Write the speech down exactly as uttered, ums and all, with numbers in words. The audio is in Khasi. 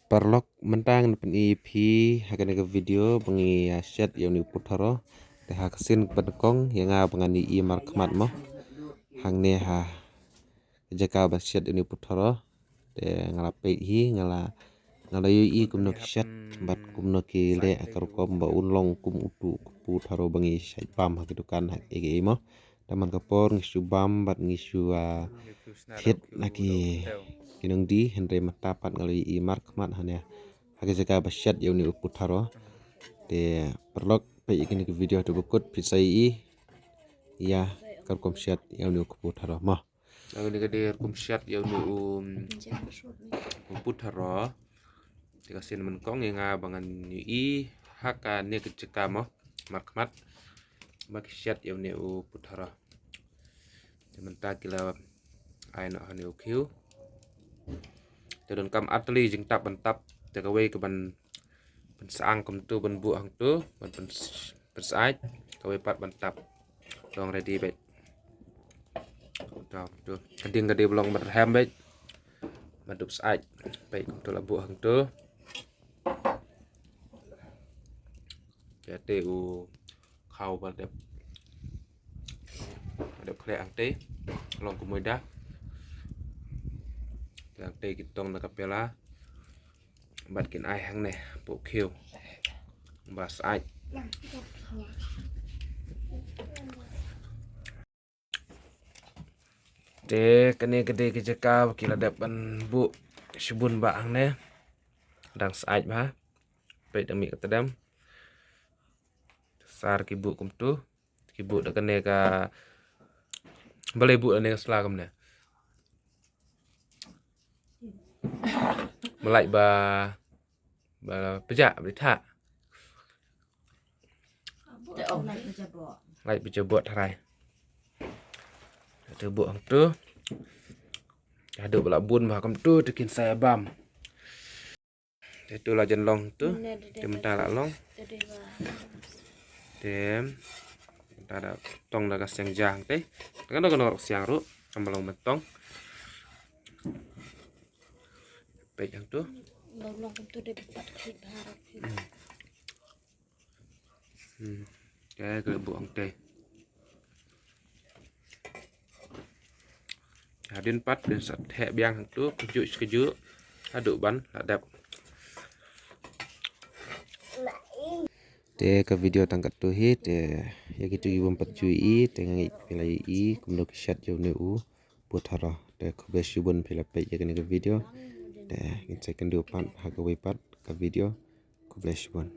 Paralok, mynta ngan pyni ïa phi ha kane ka video ba ngi ïa shet ïa une u putharo. Te ha ka sien kaba nyngkong ïa nga ba ngan ïohi markhmat mo. Hangne ha ka jaka ba shet ïa une u putharo. Te nga la peit hi, nga la, nga la ïohi kumno ki shet bad kumno ki leh ha ka rukom ba un long kum utu u putharo ba ngi shait bam ha ki dukan ha ki ei ei mo. Te man ka por ngi shu bam bad ngi shu, ah, thied na ki, ki nongdie, hynrei mynta pat nga la ïohi markhmat hangne ha ka jaka ba shet ïa une u putharo. Te paralok, peit ïa kane ka video haduh ba kut, phin sa ïohi ïa ka rukom shet ïa une u putharo mo. Ïa kane ka dei ka rukom shet ïa une u, u putharo. Te ka sien nyngkong ïa nga ba ngan ïohi ha kane ka jaka mo, markhmat ba ki shet ïa une u putharo. Te mynta ki la ai noh ha une u khiew. Te donkam artylli jingtap ban tap. Te kawei ka ban, ban syang kumtu, ban buh hangtu, ban, ban, ban syaid, kawei pat ban tap. Long ready beit. Kumtu, kumtu. Ka ding ka dei ba long ban rhem beit. Ban dup syaid. Beit kumtu la buh hangtu. Te te u khaw ba dep, ba dep khleh hangtei, long kum ïa da. Te hangtei ki tong na ka pela bad kin ai hangne hapoh khiew ba syaid. Te kane ka dei ka jaka ba ki la dep ban buh shibun bha hangne. Dang syaid bha. Peit dang mih ka tdem. Sar ki buh kumtu. Ki buh da kane ka, balei buh da kane ka sla kumne? Mlai ba, ba pjah, ba thah. Te ong. Lai pjah buh tharai. Te buh hangtu. Haduh ba la bun bha kumtu te kin sa ïa bam. Te tu la jan long tu. Te mynta la long. Te mynta da tong da ka siang ja hangtei. Te kan da ka nor siang ruh. Kam ba long ban tong. Peit hangtu. Long long kumtu dei ba pat khit bha. Hmm. Hmm. Te ka buh hangtei. Hadien pat phin sa theh biang hangtu, kajuh kajuh. Haduh ban la dep. Te ka video tang katto hi, te ïa kito ki bym pat ju ïohi, te nga ngeit phi la ïohi kumno ki shet ïa une u putharo. Te khublei shibun phi la peit ïa kane ka video. Te ngin sa ïakynduh pat ha kawei pat ka video. Khublei shibun.